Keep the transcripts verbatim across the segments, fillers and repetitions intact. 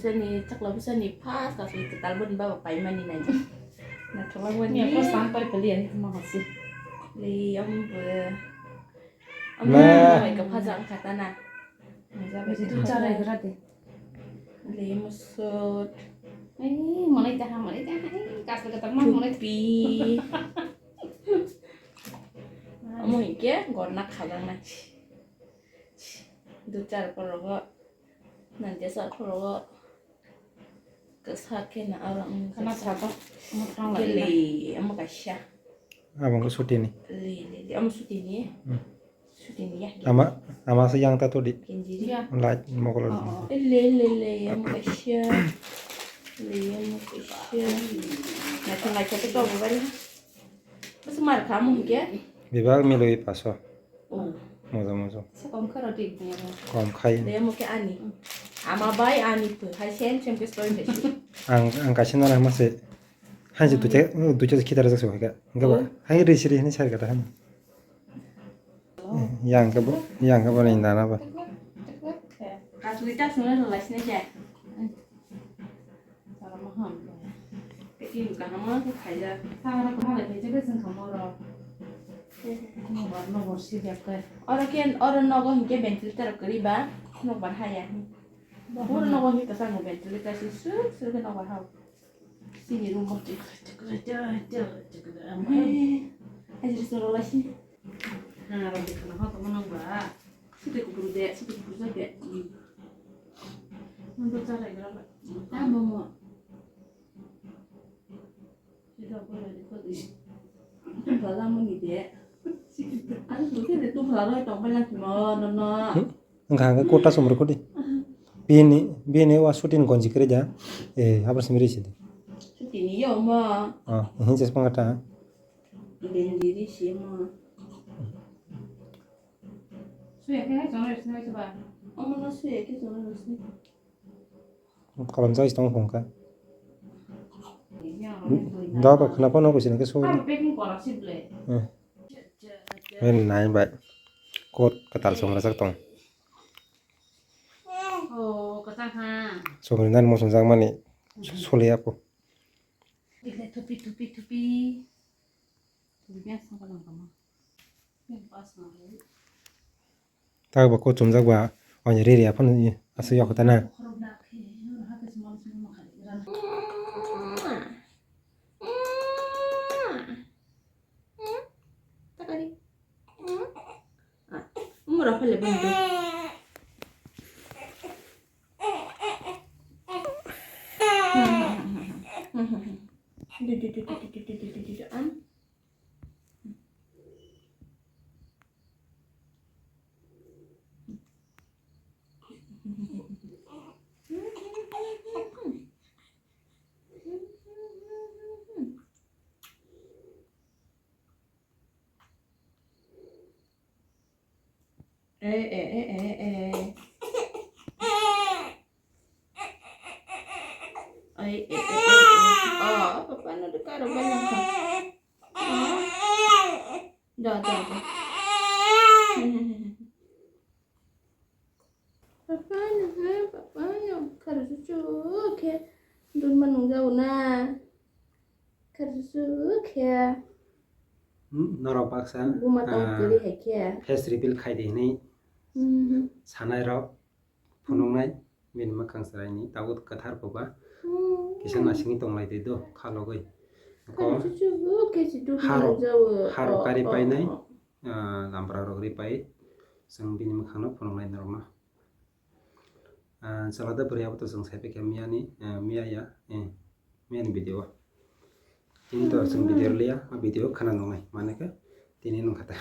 Chani chakla bwsani first kasui kwtal boni baba paimani nai. Naithok langmani. Ni apa sang pai pali ani ma hasi. Le ambo. Ambo mai ka phaja ang khatana. Tu charai gra de. Le musut. Ai, malai ta ha, malai ta ha. Ai, kasla ka tak ma malai. Tupi. Amo hingke gorna khajaknai. Duchar korogo, nanti sa korogo, kesa kena orang. Kana kesa. Sato, amo thang lai. Kele, amo kaisa. Abang ko sutini. Le, le, le, amo sutini. Hmm. Sutini ya. Ama, ama sa yang tato di. Kenjiri. Ya. Light mokolo. Oh, oh. Le, le, le, amo kaisa. Le, amo kaisa. Naithok naithok to bari. Bas mar kha amo hingke. Bibak miloi paso. Oh. Moja moja. Sa kom kharo di. Kom khai. Le amo ke ani. Ama bai ani phu hai sem sem ke story hai. Ang, ang kaisa nana mase. Hai je ducha, ducha khitar jak se hai ka. Enggak ba? Oh. Hai ri siri ini sar kata han. Yang ke bo, yang ke bo ni nana ba. Kasui ta sunu lai sini je. Tara ma ham. Packing kaham ma khe khaijak. Tara kaham khaijak khe chwng kha moro. Nobar, nobar si jak khe. Oro khe, oro nogo hinkhe ventilator kwrwi ba, nobar haya. Oro nogo hinkhe kwchangni ventilator si suk suk khe nobar hao. Chini room bo tik tik tik tik tik tik. Ai, ai, jiri soro lai si. Ha, ro dikha na ho tongma nang ba. Site kupuru de, site kupuru jak de. Hmm. Nang do cha lai gra ba. Ta momo. Sida ko lai ko di. Tum phala mo ni de. Ani tu ke de tum phala roi tong pai lang ki mo, no, no. Hmm? Wngkha hwnkhe kota chumrwkho di. Bini, bini wa shooting gonji kwrwi da. Eh, abo simi risi di. Shooting yo mo. Ah, hinsa spang kata. Gonji risi mo. Suya khe hai chongrwi sinai se ba. Omo no suya khe chongrwi sinai. Kolom chai tong khong kha. Da ba khna phano kuchina khe soi. Packing kora si ble. Eh. Nai bai. Kot katal song rajak tong. Oh, kwchang ha. Songri nani mosong jakmani sole apo. Dikle thupi, thupi, thupi. Thupi biang song kalang kama. Biang pas ma le. Ta ba ko chumjak ba, oni ri ri aphano ni aswk yok ta na. Khorok dak khe, ha khe smal smal ma khali ran. Takari. Ah, umur apa le bantu? Duh, duh, duh, am. Eh, eh, eh, eh, eh. Ai, eh, eh, eh, eh. Oh, papa no de karo ba nang kha. Oh. Da, da, da. Papa no, ha, papa no. Karo su su khe. Dun ma nung jau na. Karo su su khe. Hmm, norok baksa, buma tong ah, kwrwi hai khe. Face reveal khai di hinwi, mhm, sanai rok phunuknai bini mwkhang chwraini tabuk kwthar koba. Hmm. Kisa nasingwi tonglai di do khalogwi. Ko karo su su khe si tu harok, nung jau. Harok oh, kari oh, painai, oh. Ah, lampra rok ri pai chwng bini mwkhangno phunuknai norokno. Ah, chwla da bwrwi abo to chwng sai paikha miyani, eh, miya ya, eh, miyani video o. Tini to chwng video rwliya, o video khana nungnai, mane khe tini nungkha ta.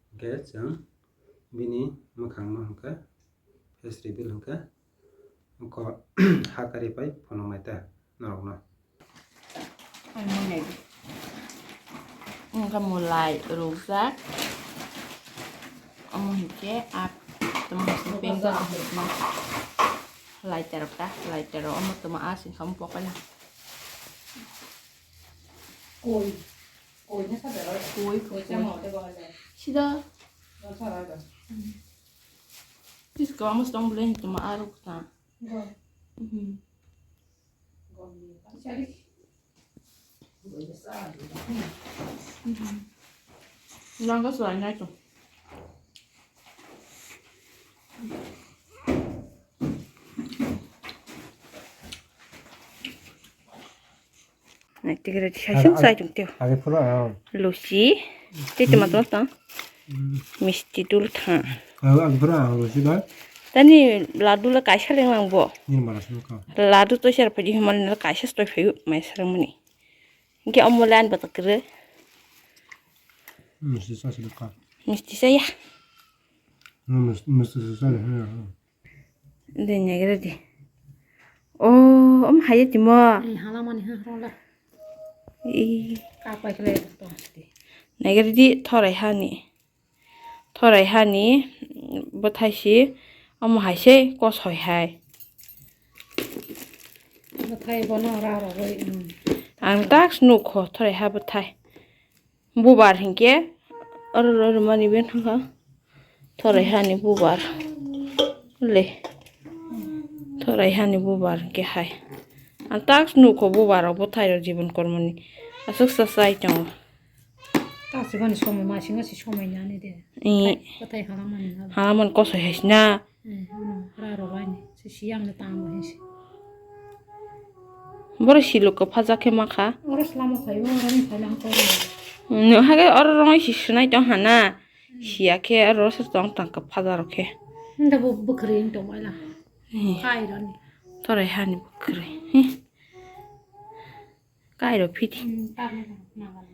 Hwnkhe chwng bini mwkhangno hwnkhe face reveal hwnkhe wngkha ha kari pai phunuknai ta norokno. Ang mwnai di. Wngkha mwlai rukjak. Omo hinkhe ap tamo hinkhe pengkha hinkhe lighter rok ta, lighter rok omo tamo asing khamu pokla. Koi, koi na sa da. Koi, koi, koi. Sida. Tis ko amos tong blen tuma aruk ta. Nang ka suai nai to. Nai tigre di saisung sai tung teo. Age phura ang. Lusi. Tete matol tang. Misti dul tha. Ang, ang phura ang lusi ba. Tani ladu la kaisa leng lang bo. Ni mara sunu ka. Ladu to sar padi human la kaisa stoi phayu mai sarang mani. Hingke omo le ani bata kere. Misti sa sunu ka. Misti sa ya. Misti sa ya. De negre di. O, om haye timo. Halamani ha rola. I. Kapai kle to hasti. Negre di thorai hani. Thorai hani, mm, bwthai si, omo hai se kosoi hai. Bwthai bono ra rogwi, mm. Ang tak nukho thorai ha bwthai. Bubar hinkhe, oro oro mani ben thangkha. Thorai hani bubar. Le. Thorai hani bubar hinkhe hai. Ang tak nukho bubar rok bwthai rok jibon kormoni. Aswk sa sai tongo. Ta chibani somoi, masingo si somoi nani de. Ee. Bwthai halamani na. Halaman kosoi hai sina. Ee, ano, ra rok laini. Si siyang le tamo hinsi. Boro siluk ko phajak khe makha. Oro slamo khayo, oro ni phalang ko. No, hage oro rong si sunai tong hana. Siya khe oro sa tong tang ka phaja rok khe. Nda bo bwkhri tong mai la. Ee. Kai rani. Thorai hani bwkhri. Ee. Kairo phiti. Hmm, tarni nagal.